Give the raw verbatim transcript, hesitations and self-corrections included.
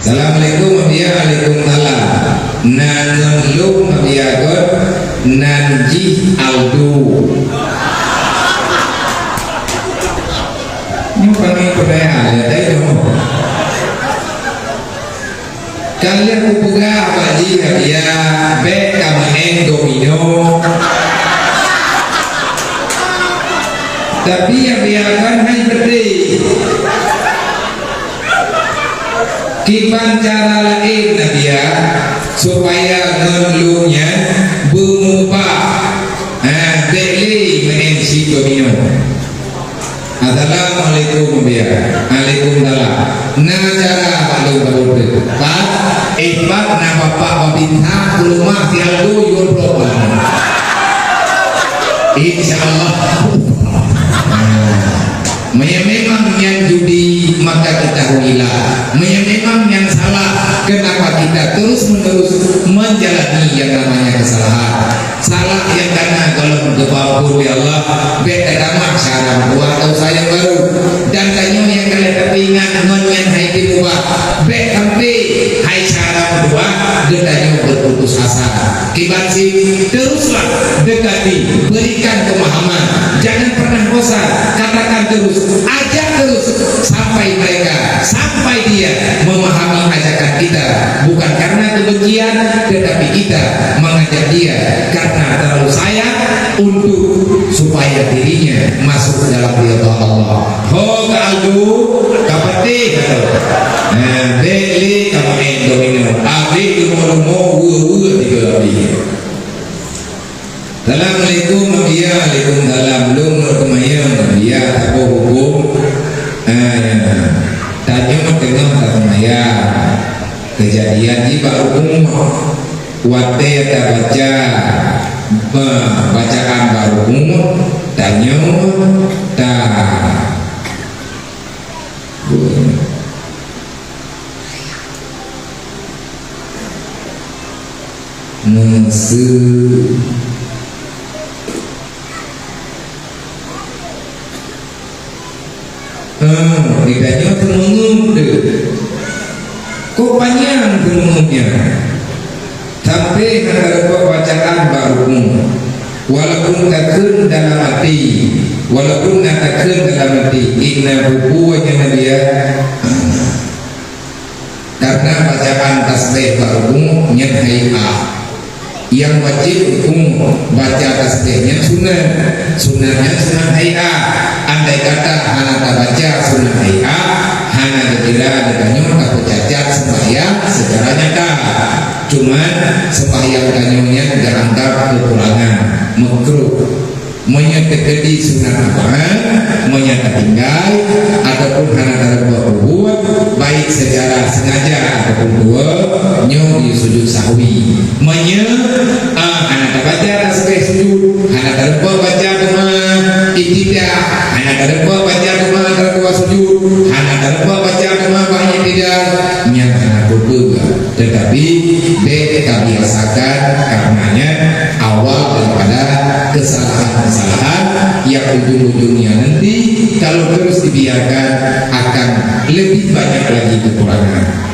Assalamualaikum, Mak Bia. Waalaikumsalam. Nan ngon lôn, Mak Bia, kon nan jih Aldo. Nyoe kami peuraya, ya, tadi nyoe. Ka lheueh kupeugah bak jih, Mak Bia, bèk ka meu'en domino. Tapi Mak Bia kan hai beutôi. Kiban cara laén, Mak Bia, supaya ngon lôn nyan beumubah. Ha, bèk lé meu'en si domino. Assalamualaikum, Mak Bia. Waalaikumsalam. Na cara bak lôn saboh teuk. Pat, eh, pat na bapak babinsa, keulumah si Aldo, yue brok bak lôn. Insya Allah. Meunyo memang nyan judi, maka ketahuilah, meunyo memang nyan salah, kenapa kita terus-menerus menjalani yang namanya kesalahan? Salah nyang ka na gohlom geupeuampôn lé Allah, bèk tatamah syara meutuwah, ta usah nyang barô. Dan tanyoe nyang ka lheueh tapeuingat ngon nyan hai teumubah, bèk sampai hai syara meutuwah geutanyoe berputus asa. Kiban cit, teruslah dekati, berikan pemahaman, jangan pernah bosan, katakan terus, ajak terus sampai mereka, sampai dia memahami ajakan kita, bukan karena kebencian, tetapi kita mengajak dia karena terlalu sayang untuk supaya dirinya masuk dalam ridha Allah. Ho ka Aldo, ka patéh ka. Nah, bèk lé ka main domino. Abéh leumo-leumo, wue-wue tiga abéh. Assalamualaikum, Mak Bia. Waalaikumsalam. Lôn ngon teumanyong, Mak Bia, saboh hukôm. Ah, ya. Tanyoe teungoh taseumbayang. Keujadian jih bak rumoh. Watèe tabaca, ba-, bacaan bak rumoh, tanyoe ta Meuseu. Ah, geutanyoe teumeungeup deuh. Kok panyang teumeungeup nyan? Sampai hana tarumpok bacaan bak rumoh. Walaupun takheun dalam até, walaupun na takheun dalam até, inna buku aja Nabi ya. Karena bacaan tasbih bak rumoh nyan hai'ah. Nyang wajéb huköm baca tasbih nyan sunat. Sunat nyan sunat hai'ah. Andai kata hana tabaca sunat hai'ah, hana geukira geutanyoe tapeucacat seumbahyang secara nyata. Cuman seumbahyang tanyoe nyan geuanggab keukurangan, makruh. Meunyoe teukeudi sunat abang, meunyoe tatinggai, ataupun hana tareubah bubuet, baik secara sengaja ataupun dua, nyoe di sujud sahwi. Meunyoe, ah, hana tabaca tasbih sujud, hana tareubah baca teuma i'tidal, hana tareubah baca teuma tareubah sujud, hana tareubah baca teuma bak i'tidal, nyan hana peue-peue. Tetapi bèk tabiasakan, karenanya awal daripada kesalahan-kesalahan yang ujung-ujungnya nanti kalau terus dibiarkan akan lebih banyak lagi kekurangan.